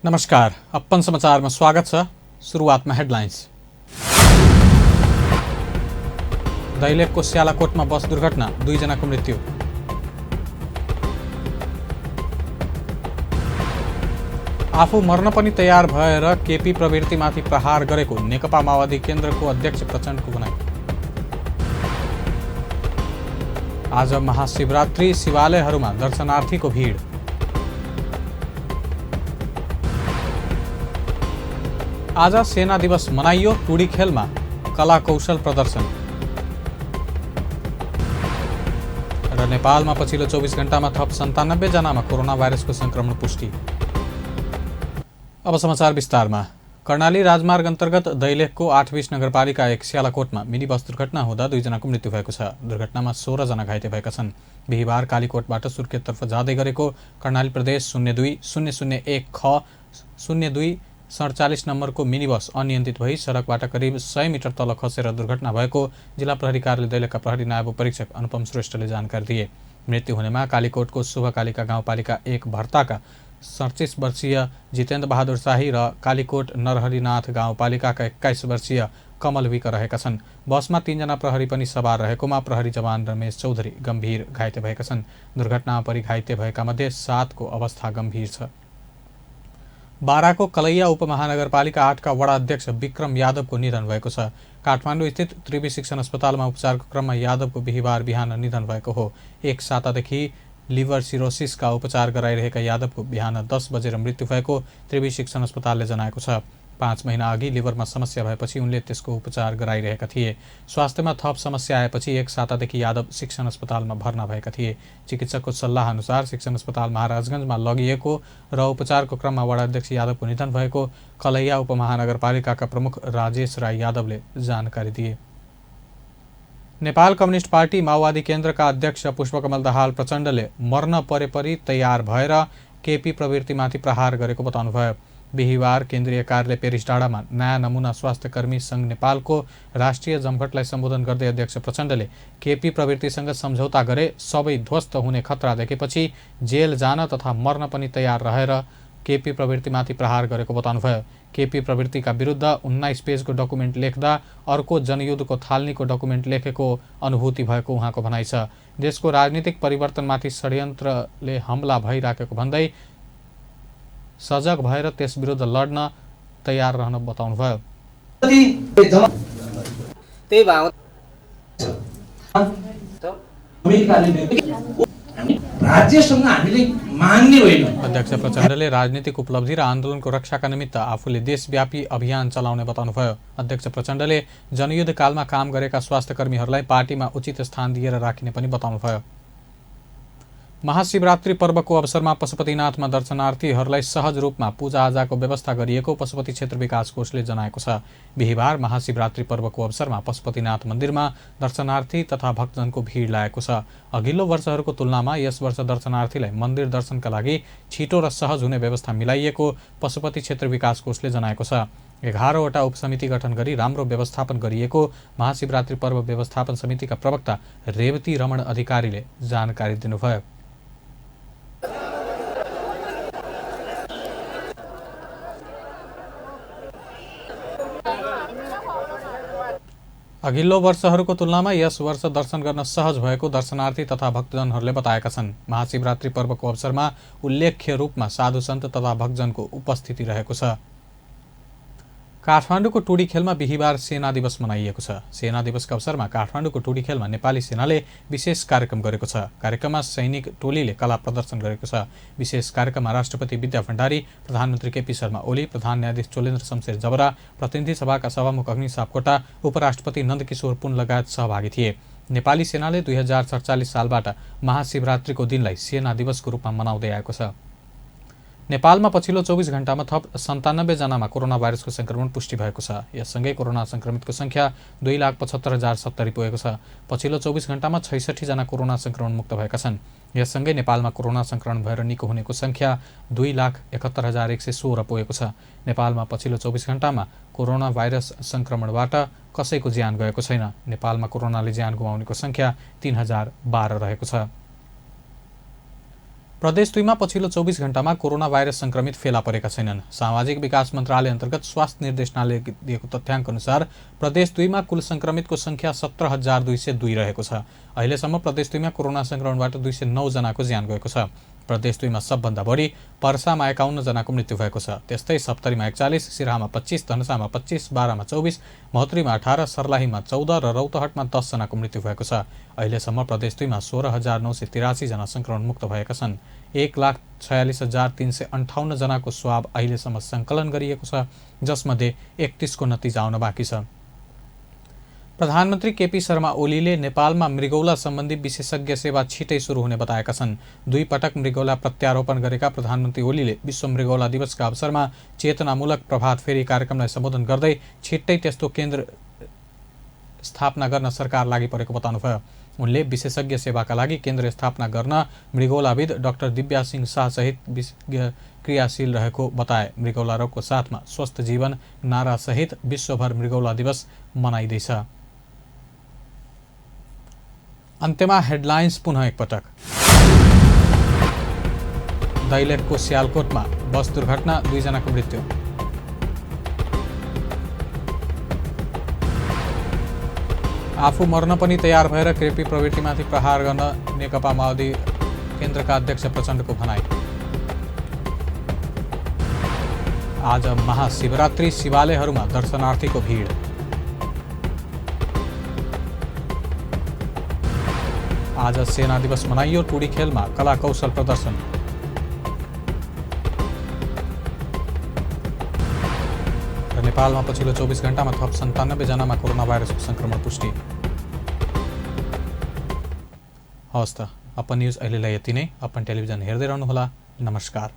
नमस्कार, अपन समाचारमा स्वागत छ। सुरुवातमा हेडलाइन्स। दैलेखको स्यालाकोटमा बस दुर्घटना, 2 जनाको मृत्यु। आफू मर्न पनि तयार भएर केपी प्रवृत्तिमाथि प्रहार गरेको नेकपा माओवादी केन्द्रको अध्यक्ष प्रचण्डको भनाइ। आज महाशिवरात्रि, शिवालयहरूमा दर्शनार्थीको भिड। आज सेना दिवस मनाइयो, टुडी खेलमा कला कौशल प्रदर्शन। र नेपालमा पछिल्लो 24 घण्टामा थप 97 जनामा कोरोना भाइरसको संक्रमण पुष्टि। अब समाचार विस्तारमा। कर्णाली राजमार्ग अन्तर्गत दैलेखको 820 नगरपालिका 1 स्यालाकोटमा मिनी बस दुर्घटना हुँदा 2 जनाको मृत्यु भएको छ। दुर्घटनामा 16 जना घाइते भएका छन्। बिहिबार कालीकोटबाट सुर्खेततर्फ जाँदै गरेको कर्णाली प्रदेश 02-001 ख 02-47 नम्बरको मिनी बस अनियन्त्रित भई सडकबाट करिब 100 मिटर तल खसेर दुर्घटना भएको जिल्ला प्रहरी कार्यालय दैलेखका प्रहरी नायब परीक्षक अनुपम श्रेष्ठले जानकारी दिए। मृत्यु हुनेमा कालीकोटको शुभकालिका गाउँपालिका 1 भर्ताका 37 वर्षीय जितेन्द्र बहादुर शाही र कालीकोट नरहरिनाथ गाउँपालिकाका 21 वर्षीय कमल विक रहेका छन्। बसमा 3 जना प्रहरी पनि सवार रहेकोमा प्रहरी जवान रमेश चौधरी गम्भीर घाइते भएका छन्। दुर्घटनामा परि घाइते भएका मध्ये 7 को अवस्था गम्भीर छ। बाराको कलैया उपमहानगरपालिका 8 का वडा अध्यक्ष विक्रम यादवको निधन भएको छ। काठमाडौँ स्थित त्रिवी शिक्षण अस्पतालमा उपचारको क्रममा यादवको बिहिबार बिहान निधन भएको हो। 1 सातादेखि लिभर सिरोसिसका उपचार गराइरहेका यादवको बिहान 10 बजेर मृत्यु भएको त्रिवी शिक्षण अस्पतालले जनाएको छ। 5 महिना अघि लिभरमा समस्या भएपछि उनले त्यसको उपचार गराइरहेका थिए। स्वास्थ्यमा थप समस्या आएपछि 1 सातादेखि यादव शिक्षण अस्पतालमा भर्ना भएका थिए। चिकित्सकको सल्लाह अनुसार शिक्षण अस्पताल महाराजगञ्जमा लगिएको र उपचारको क्रममा वडा अध्यक्ष यादवको निधन भएको कलैया उपमहानगरपालिकाका प्रमुख राजेश राई यादवले जानकारी दिए। नेपाल कम्युनिस्ट पार्टी माओवादी केन्द्रका अध्यक्ष पुष्पकमल दाहाल प्रचण्डले मर्न परेपरि तयार भएर केपी प्रवृत्तिमाथि प्रहार गरेको बताउनुभयो। बिहिबार केन्द्रीय कार्यालय पेरिस डाँडामा नयाँ नमुना स्वास्थ्य कर्मी सङ्घ नेपालको राष्ट्रिय जमघटलाई सम्बोधन गर्दै अध्यक्ष प्रचण्डले केपी प्रवृत्तिसँग सम्झौता गरे सबै ध्वस्त हुने खतरा देखेपछि जेल जान तथा मर्न पनि तयार रहेर केपी प्रवृत्तिमाथि प्रहार गरेको बताउनुभयो। केपी प्रवृत्तिका विरुद्ध 19 पेजको डकुमेन्ट लेख्दा अर्को जनयुद्धको थालनीको डकुमेन्ट लेखेको अनुभूति भएको उहाँको भनाइ छ। देशको राजनीतिक परिवर्तनमाथि षड्यन्त्रले हमला भइराखेको भन्दै सजग भएर त्यस विरुद्ध लड्न तयार रहन बताउनुभयो। अध्यक्ष प्रचण्डले राजनीतिक उपलब्धि र आन्दोलनको रक्षाका निमित्त आफूले देशव्यापी अभियान चलाउने बताउनुभयो। अध्यक्ष प्रचण्डले जनयुद्ध कालमा काम गरेका स्वास्थ्यकर्मीहरूलाई पार्टीमा उचित स्थान दिएर राखिने पनि बताउनुभयो। महाशिवरात्रि पर्वको अवसरमा पशुपतिनाथमा दर्शनार्थीहरूलाई सहज रूपमा पूजाआजाको व्यवस्था गरिएको पशुपति क्षेत्र विकास कोषले जनाएको छ। बिहिबार महाशिवरात्रि पर्वको अवसरमा पशुपतिनाथ मन्दिरमा दर्शनार्थी तथा भक्तजनको भिड लागेको छ। अघिल्लो वर्षहरूको तुलनामा यस वर्ष दर्शनार्थीलाई मन्दिर दर्शनका लागि छिटो र सहज हुने व्यवस्था मिलाइएको पशुपति क्षेत्र विकास कोषले जनाएको छ। 11 वटा उपसमिति गठन गरी राम्रो व्यवस्थापन गरिएको महाशिवरात्रि पर्व व्यवस्थापन समितिका प्रवक्ता रेवती रमण अधिकारीले जानकारी दिनुभयो। अघिल्लो वर्षहरूको तुलनामा यस वर्ष दर्शन गर्न सहज भएको दर्शनार्थी तथा भक्तजनहरूले बताएका छन्। महाशिवरात्रि पर्वको अवसरमा उल्लेख्य रूपमा साधु सन्त तथा भक्तजनको उपस्थिति रहेको छ। काठमाडौँको टुडी खेलमा बिहिबार सेना दिवस मनाइएको छ। सेना दिवसका अवसरमा काठमाडौँको टुडी खेलमा नेपाली सेनाले विशेष कार्यक्रम गरेको छ। कार्यक्रममा सैनिक टोलीले कला प्रदर्शन गरेको छ। विशेष कार्यक्रममा राष्ट्रपति विद्या भण्डारी, प्रधानमन्त्री केपी शर्मा ओली, प्रधान न्यायाधीश चोलेन्द्र शमशेर जबरा, प्रतिनिधि सभाका सभामुख अग्नि सापकोटा, उपराष्ट्रपति नन्दकिशोर पुन लगायत सहभागी थिए। नेपाली सेनाले 2047 सालबाट महाशिवरात्रिको दिनलाई सेना दिवसको रूपमा मनाउँदै आएको छ। नेपालमा पछिल्लो 24 घण्टामा थप 97 जनामा कोरोना भाइरसको संक्रमण पुष्टि भएको छ। यससँगै कोरोना संक्रमितको संख्या 2,75,070 पुगेको छ। पछिल्लो 24 घण्टामा 66 जना कोरोना संक्रमण मुक्त भएका छन्। यससँगै नेपालमा कोरोना संक्रमण भएर निको हुनेको संख्या 2,71,116 पुगेको छ। नेपालमा पछिल्लो 24 घण्टामा कोरोना भाइरस संक्रमणबाट कसैको ज्यान गएको छैन। नेपालमा कोरोनाले ज्यान गुमाउनेको संख्या 3012 रहेको छ। प्रदेश 2 मा पछिल्लो 24 घण्टामा कोरोना भाइरस संक्रमित फेला परेका छैनन्। सामाजिक विकास मन्त्रालय अन्तर्गत स्वास्थ्य निर्देशनालयले दिएको तथ्याङ्क अनुसार प्रदेश 2 मा कुल संक्रमितको संख्या 17,202 रहेको छ। अहिलेसम्म प्रदेश 2 मा कोरोना संक्रमणबाट 209 जनाको ज्यान गएको छ। प्रदेश 2 मा सबभन्दा बढी पर्सामा 51 जनाको मृत्यु भएको छ। त्यस्तै सप्तरीमा 41, सिराहामा 25, धनुषामा 25, बारामा 24, महोत्तरीमा 18, सर्लाहीमा 14 र रौतहटमा 10 जनाको मृत्यु भएको छ। अहिलेसम्म प्रदेश 2 मा 16,983 जना संक्रमणमुक्त भएका छन्। 1,46,358 जनाको स्वाब अहिलेसम्म सङ्कलन गरिएको छ, जसमध्ये 31 को नतिजा आउन बाँकी छ। प्रधानमन्त्री केपी शर्मा ओलीले नेपालमा मृगौला सम्बन्धी विशेषज्ञ सेवा छिटै सुरु हुने बताएका छन्। 2 पटक मृगौला प्रत्यारोपण गरेका प्रधानमन्त्री ओलीले विश्व मृगौला दिवसका अवसरमा चेतनामूलक प्रभात फेरी कार्यक्रमलाई सम्बोधन गर्दै छिट्टै त्यस्तो केन्द्र स्थापना गर्न सरकार लागि परेको बताउनुभयो। उनले विशेषज्ञ सेवाका लागि केन्द्र स्थापना गर्न मृगौलाविद डाक्टर दिव्या सिंह शाह सहित विशेषज्ञ क्रियाशील रहेको बताए। मृगौला रोगको साथमा स्वस्थ जीवन नारा सहित विश्वभर मृगौला दिवस मनाइँदैछ। अन्त्यमा हेडलाइन्स पुनः एकपटक। दैलेखको सियालकोटमा बस दुर्घटना, 2 जनाको मृत्यु। आफू मर्न पनि तयार भएर कृपी प्रवृत्तिमाथि प्रहार गर्न नेकपा माओवादी केन्द्रका अध्यक्ष प्रचण्डको भनाई। आज महाशिवरात्रि, शिवालयहरूमा दर्शनार्थीको भिड। आज सेना दिवस मनाइयो, टुडी खेलमा कला कौशल प्रदर्शन। र नेपालमा पछिल्लो 24 घण्टामा थप 97 जनामा कोरोना भाइरसको संक्रमण पुष्टि। हवस् त, अपन न्युज अहिलेलाई यति नै। अपन टेलिभिजन हेर्दै रहनुहोला। नमस्कार।